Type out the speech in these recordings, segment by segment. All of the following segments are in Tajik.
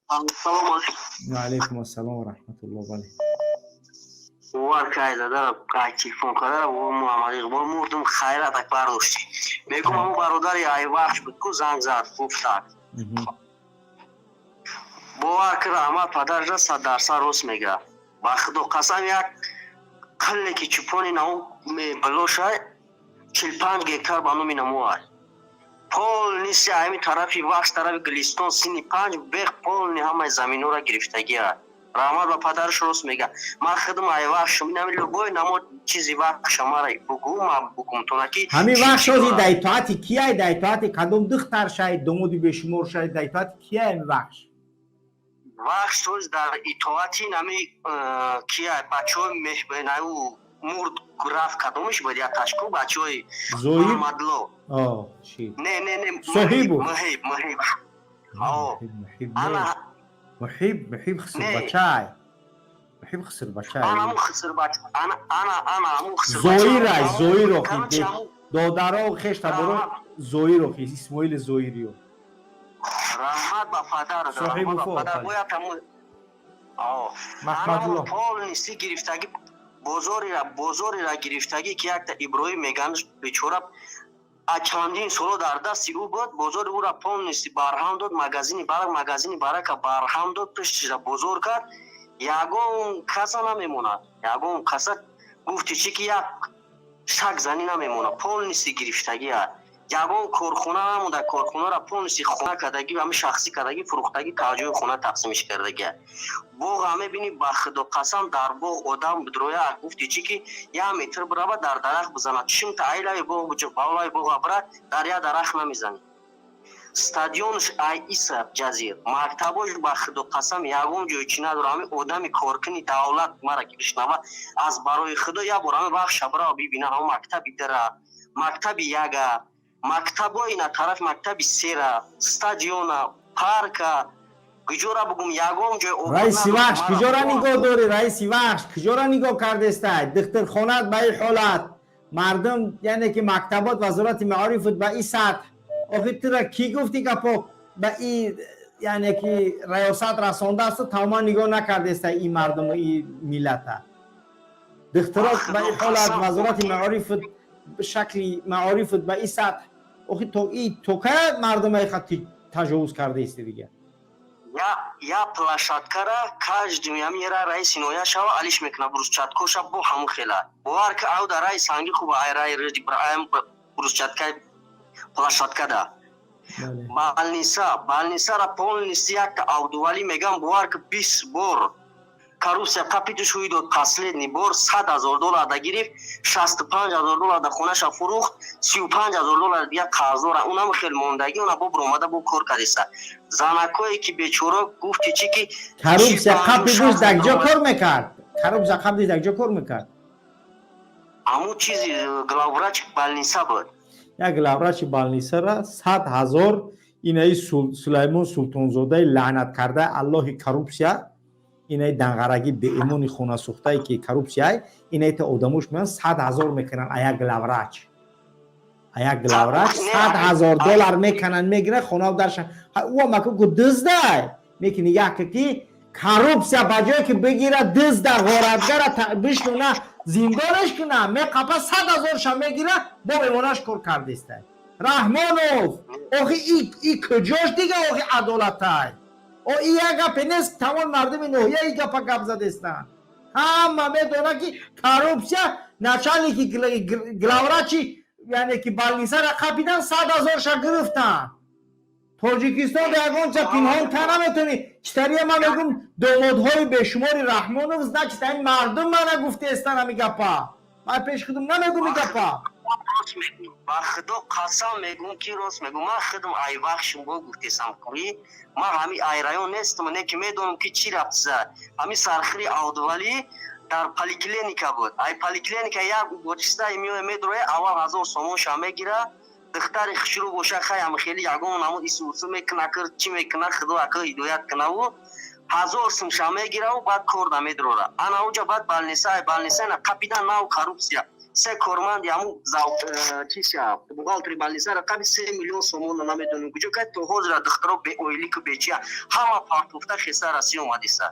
Ассалому алайкум. Ва алайкум ассалом ва раҳматуллоҳ, бале. Бовар кай дадара, кай телефон кардара, во Муҳаммад Иқбол, мурдум, хайрат ак бардошти. Мегум, ҳамун бародари Айвахш буд ку, занг зад, гуфтак. Бовар ки, раҳмат падаржа, 100% рост мега. Ба худо қасам, як қилле ки чӯпони наву мебилошай, 45 гектар ба номи намуай. Полностью ҳамин тарафи Вахш, тарафи Гулистон, сини панҷ бех, полный ҳамаи заминҳоро гирифтагиа. Раҳмат ба падараш, рост мега. Ман худам Айвахшум, инами любой намо чизи Вахша мара бугу, ма бугумтона ки Ҳамин вахш ози дар итоати кияй, дар итоати кадом духтар шай, домоди бешумор шай, дар итоати кияй ҳамин вахш? Вахш тоз дар итоати нами кияй, бачаҳои меҳбенаю мурд, рафт, кадомиш буд, як ташку бачаҳои Зоир. Муҳаммадло. О, чи? Не, не, не. Соҳибу. Муҳиб, Муҳиб. О. Муҳиб, Муҳиб. Ана. Не. Муҳиб, Муҳиб хисрбачай, Муҳиб хисрбачай. Ана ҳамун хисрбач, ана, ана, ана ҳамун хисрбача. Зоирай, Зоир охи. Короче, ҳамун Додаро, хештаборо Зоир охи, Исмоили Зоириё. Раҳмат ба падар. Соҳибу. Раҳмат ба Фо, падар. бале. Бояд ҳамун, о. Маҳмадулло. Ана полностью гирифтагӣ бозорира, бозорира гирифтагӣ, ки якта Иброҳим меганш, бечора, а чандин соло дар дасти ӯ буд. Бозори ӯра полностью барҳам дод, магазини Барак, магазини Барака барҳам дод, пуштиша бозор кард. Ягон каса намемонад, ягон каса, гуфти чӣ, ки як шак занӣ намемонад, полностью гирифтагиа. Ягон корхона намонда, корхонара полностью хона кардагӣ, ҳами шахсӣ кардагӣ, фурӯхтагӣ, таваҷҷӯҳи хона тақсимиш кардагиа. Боға мебинӣ, ба худо қасам, дар боғ одам бидроя, гуфти чӣ, ки як метр бирава, дар дарахт бизанад, чимта айлави боғ буҷуқ, балави боға бира, дар як дарахт намезанӣ. Стадионш ай иса ҷазир, мактабош, ба худо қасам, ягон ҷой чӣ надора. Ҳами одами коркуни давлат мара ки бишнава, аз барои худо як бор ҳами вахша бирава, бибина ҳам мактаби дира, мактаби яга, мактабои на тараф, мактаби сера, стадиона, парка, куҷора бугум, ягон ҷой обод Раиси надорад. Вахш, Мара куҷора бовар нигоҳ дорӣ? Раиси Вахш, куҷора нигоҳ кардестай? Духтурхонат ба ин ҳолат, мардум, яъне ки мактабот, вазорати маорифут ба ин сатҳ. Охи тура кӣ гуфти гапо ба ин, яъне ки раёсат расондаасту тамоман нигоҳ накардестай ин мардуму ин миллата? Духтурот ба ин ҳолат, вазорати маорифут, шакли маорифут ба ин сатҳ. Охи то и то кая мардума иха таҷовуз кардаисти дига? Я площадкара каждый ям ера раиси ноя шава, алиш мекуна брусчаткоша, бо ҳамун хела. Бовар ки, ав дар раи санги хуба, ай раи аям брусчаткаи площадкада. Больница, больницара полностью якта Авдувалӣ мегам, бовар ки, 20 бор коррупсия қапиду шӯи дод. Последний бор 100 000 доллар да гирифт, 65 000 доллар да хонаша фурӯхт, 35 000 доллар дига қарздора, унам хел мондагӣ, уна бо буромада, бо кор кардеса. Занакое ки бечора, гуфти чӣ ки Коррупсия чи қапидуш дар ҷо 56 кор мекард? Коррупсия қапидуш дар ҷо кор мекард? Ҳамун чизи главврач больница буд. Як главврачи больницара 100 000 инаи Сулаймон Султонзодаи лаънат карда, аллоҳи коррупсия, инаи данғарагӣ беимони хонасӯхтае ки коррупсияй, инаи та одамош меян, 100 000 мекунанд а як главврач, 100 000 доллар мекунанд, мегиранд, хонаву дарша ӯ маку ку дуздай меки. Нигаҳ ки коррупсия ба ҷое ки бигира, дузда, ғоратгара бишнуна, зиндонаш куна, меқапа, 100 000ша мегира, бо мемонаш кор кардистай. Раҳмонов, охи и куҷош дига, охи адолатай? О, и як гапе нест, тамом мардуми ноҳия и гапа гап задестанд, ҳама медонад, ки коррупсия начальники главврачи, яъне ки больницара қапидан, 100 000ша гирифтанд. Тоҷикистон ягонча пинҳон та наметонӣ. Читария ман мегум, домодҳои бешумори Раҳмонов, значит, ҳамин мардум мана гуфтаестан ҳами гапа, ман пеш худум намегум и гапа. Рост мегӯм, ба худо қасам мегӯм, ки рост мегӯм. Ман худам айвахшим, бо гуфтесам кӯи ман ҳами айрайон нестам, не ки медонам, ки чӣ рафтса. Ҳами сархири Авдувалӣ дар поликлиника буд. Ай поликлиника як уборщицаи меоя, медроя, аввал 1000 сомонша мегира. Духтари хушрӯ боша, хай, ҳами хели ягон намуд исусу мекуна, кир чӣ мекуна, худо ака ҳидоят кунаву, 1000 сумша мегираву, баъд кор намедрора. Ана уҷа баъд больница, ай больница на қапидан, нав коррупсия. Се корманди ҳамун чиша бухгалтери больницара қаби 3 миллион сомона намедонем куҷо кай. То ҳозира духтаро беойлику бечия, ҳама партофта хеса Россия омадиса.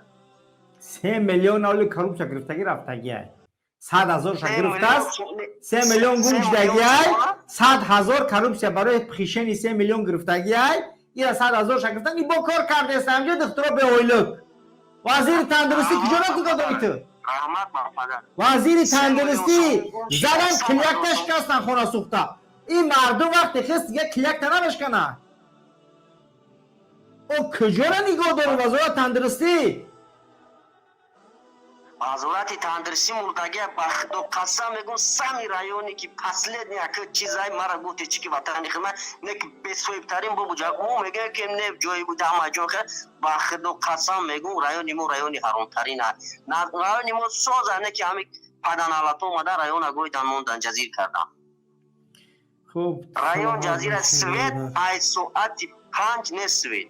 3 миллион оли коррупсия гирифтагӣ рафтагиай, 100 ҳазорша гирифтааст, 3 миллион гум шудагиай, 100 ҳазор коррупсия барои хишени 3 миллион гирифтагиай. Ира 100 ҳазорша гирифтан, и бо кор кардест. Ҳамҷо духтуро беойлук. Вазири тандурустӣ куҷо нигоҳ дорӣ ту? Раҳмат ба падар. Вазири тандурустӣ задан, килякта шикастан, хона сӯхта. Ин мардум вақте хест, дига килякта намешканад. О, куҷоро нигоҳ дорӣ, вазорати тандурустӣ? Вазорати тандурустӣ мурдагия, ба худо қасам мегӯм. Сами районе ки последний ака чизай мара гуфте чи ки ватани хидмат не ки бесоҳибтарин бобу мо мегӯем ки не ҷое буда, ҳама ҷо. Ба худо қасам мегӯм, райони мо райони ҳаромтарин. Райони мо соза не ки ҳами паданалато омада района гӯйдан мондан, ҷазир кардан. Хуб. Район ҷазира, свет ай соати 5 не свет,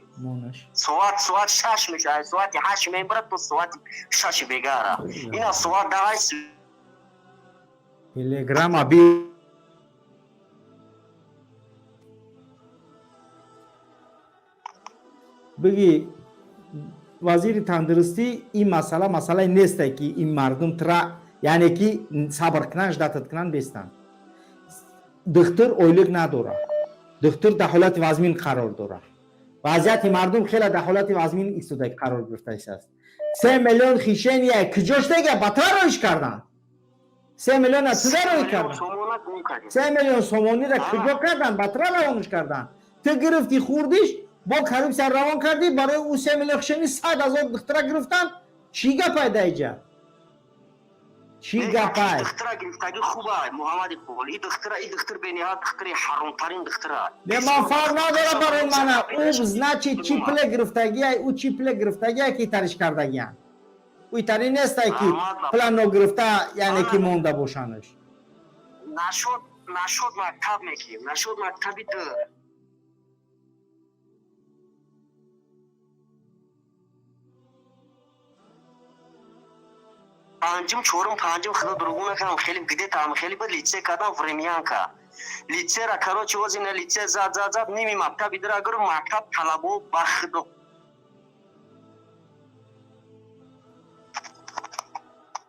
соат 6 меша, ай соати 8 мебарад то соати 6 бегара, ина соат 10. Телеграма би биги. Вазири тандурустӣ, ин масъала масъалае несте ки ин мардум тра, яъне ки сабр кунанд, ждать кунанд, бестанд. Духтур ойлиқ надорад, духтур дар ҳолати вазмин қарор дорад. Вазъияти мардум хеле дар ҳолати вазмин истода қарор гирифтааст. 3 миллион хишения куҷо шудага? Ба тра роиш кардан 3 миллиона туда роӣ кардан. 3 миллион сомонира куҷо кардан? Ба тра равонш кардан. Ту гирифти, хӯрдиш, бо коррупсия равон кардӣ. Барои ӯ 3 миллион хишени 100 ҳазор духтура гирифтан. Чӣ гапай даиҷа, чӣ гапай? Духтура гирифтагӣ хуба, Муҳаммад Иқбол. И духтура, и духтур бениҳоят духтури ҳаромтарин духтура. Не, ман фарқ надора барои мана. Ӯ, значит, чӣ пуле гирифтагиай, ӯ чӣ пуле гирифтагиай ки тариш кардагиан? Ӯ тари нестай ки пула ногирифта, яъне ки монда бошанаш. Нашуд, нашуд, мактаб мекунем, нашуд мактаби ду. Панҷум, чорум, панҷум, худо дурӯғ накунам, хеле где-то ам хеле буд. Лицей кардам, времянка лицейра. Короче, ози на лицей зад, зад, зад, ними мактаби дира гур мактаб талабо, ба худо.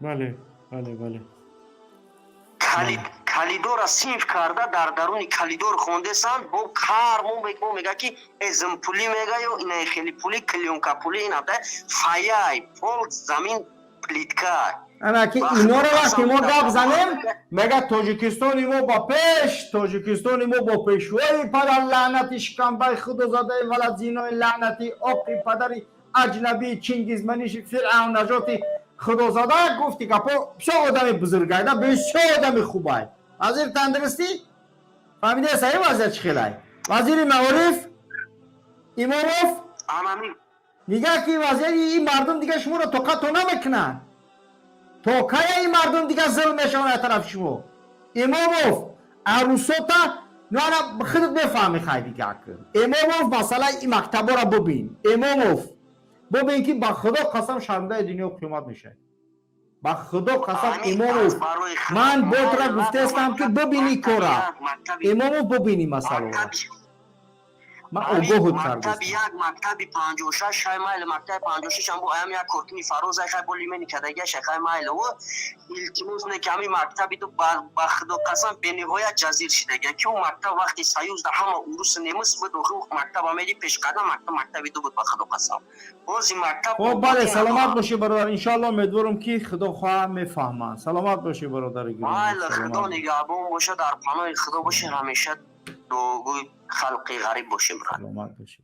Бале. Калидора синф карда, дар даруни калидор хондесанд. Бо кармо мега ки эзмпулӣ мега ё ина хели пули, клеёнка пули, ина фаяй пол, замин плитка. Ана ки инора вақте мо гап занем, мега Тоҷикистони мо ба пеш, Тоҷикистони мо бо пешвои падар лаънати шикамбаи худозадаи валадзинои лаънати оқи падари аҷнабии чингизманиши фиръавн наҷоти худозада. Гуфти гапо, бисёр одами бузургайда, бисёр одами хубай. Вазири тандурустӣ фаҳмидаест ай вазъият чӣ хелай? Вазири маориф Имомов нигаҳ ки вазъияти ин мардум дига шуморо тоқат то намекунанд. То кая ин мардум дига зулм мешаванд аз тарафи шумо? Имомов, арӯсота нуана худат мефаҳми. Хай, дига Имомов, масъалаи ин мактабора бубин. Имомов, бубин ки ба худо қасам, шармдаи дунё қиёмат мешавад. Ба худо қасам, Имомов, ман ботра гуфтаестам ки бубини кора. Имомов, бубини масъаларо, ман огоҳут кардам. Мактаби як, мактаби 56, шай майли, мактаби 56 ам бо аям як коркини фароз ай, хай, бо лимени кадагиаш, хай, майли. О, илтимос, не ки ҳами мактаби ду, ба худо қасам, бениҳоят ҷазир шидагия ки ӯ мактаб вақти союз да ҳама урус немис буд, охи мактаба меди пешқадам мактаб, мактаби ду буд, ба худо қасам, бози мактаб. Хоб, бале, саломат бошӣ, бародар. Иншоалло, умедворам ки худо хоҳа мефаҳманд. Саломат бошӣ, бародари. Майли, худо нигаҳбон боша, дар паноҳи худо бошӣ, ҳамеша дуогӯи халқи ғариб бошем. Саломат бошӣ.